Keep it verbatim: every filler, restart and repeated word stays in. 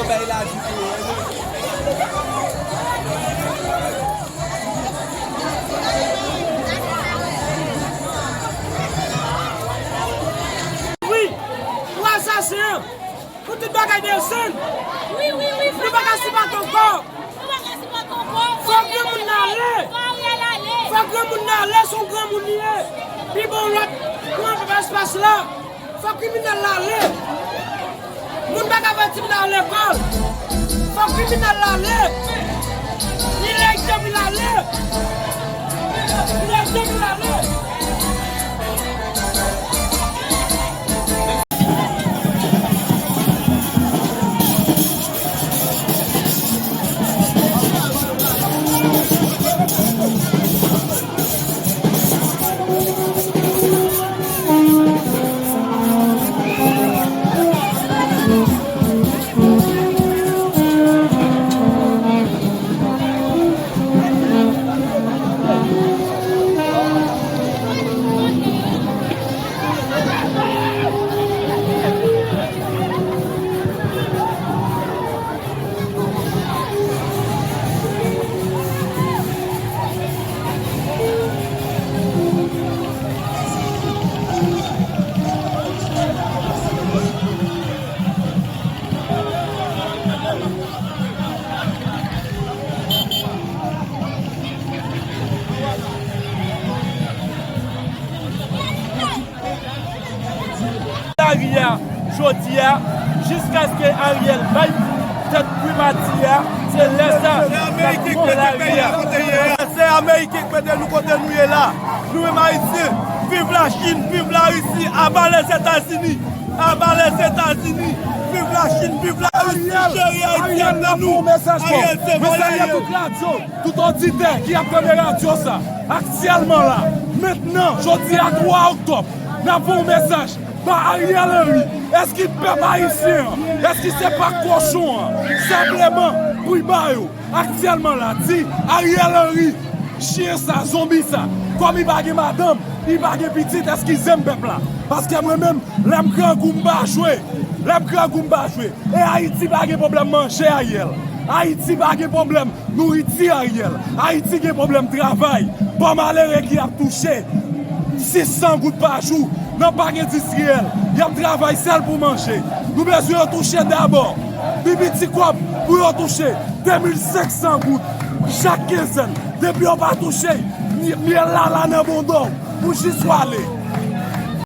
Bay lavi pou yo. Wi, pou asasen an, pou tout bagay desann. Wi, wi, wi, nou pa ka sipòte ankò. Nou pa ka sipòte ankò. Fòk granmoun nan ale. Fòk granmoun nan ale, se yon granmoun li ye. Li bon lòt pran espas la. Fòk kriminèl la ale. Moun pa ka fè timoun al lekòl. Fòk kriminèl la ale. Li lè egzanp li ale. Li lè egzanp li ale. Lari a, jodi a, jiskaske Ariel bay tèt primati a, se lè sa n ap pran lari a. Se Ameriken k mete nou kote nou ye la. Nou menm Ayisyen, viv Lachin, viv Larisi, aba Lèzetazini, aba Lèzetazini, viv Lachin, viv Larisi, cheri Ayiti ap tann nou. Ariel se vòlè ye. Tout oditè ki ap tande radyo sa, aktyèlman la, mentnan, jodi a twa oktòb, n ap voye yon mesaj ba Ariel Henry. Èske pèp ayisyen an, èske se pa kochon an senpleman pou l ba yo? Aktyèlman la, di Ariel Henry, chen sa, zonbi sa, kòm li pa gen madanm, li pa gen pitit, eskize m pèp la. Paske mwen menm, lè m grangou m pa jwe, lè m grangou m pa jwe. E Ayiti pa gen pwoblèm manje, Ariel. Ayiti pa gen pwoblèm nouriti, Ariel. Ayiti gen pwoblèm travay. Bon, malere ki ap touche sis san goud pa jou nan pak endistriyèl. Y ap travay sèl pou manje. Nou bezwen yo touche dabò. Pi piti kòb pou yo touche de mil senk san goud chak kenzèn. Depi yo pa touche, myèl la la nan bonda w pou jis w ale.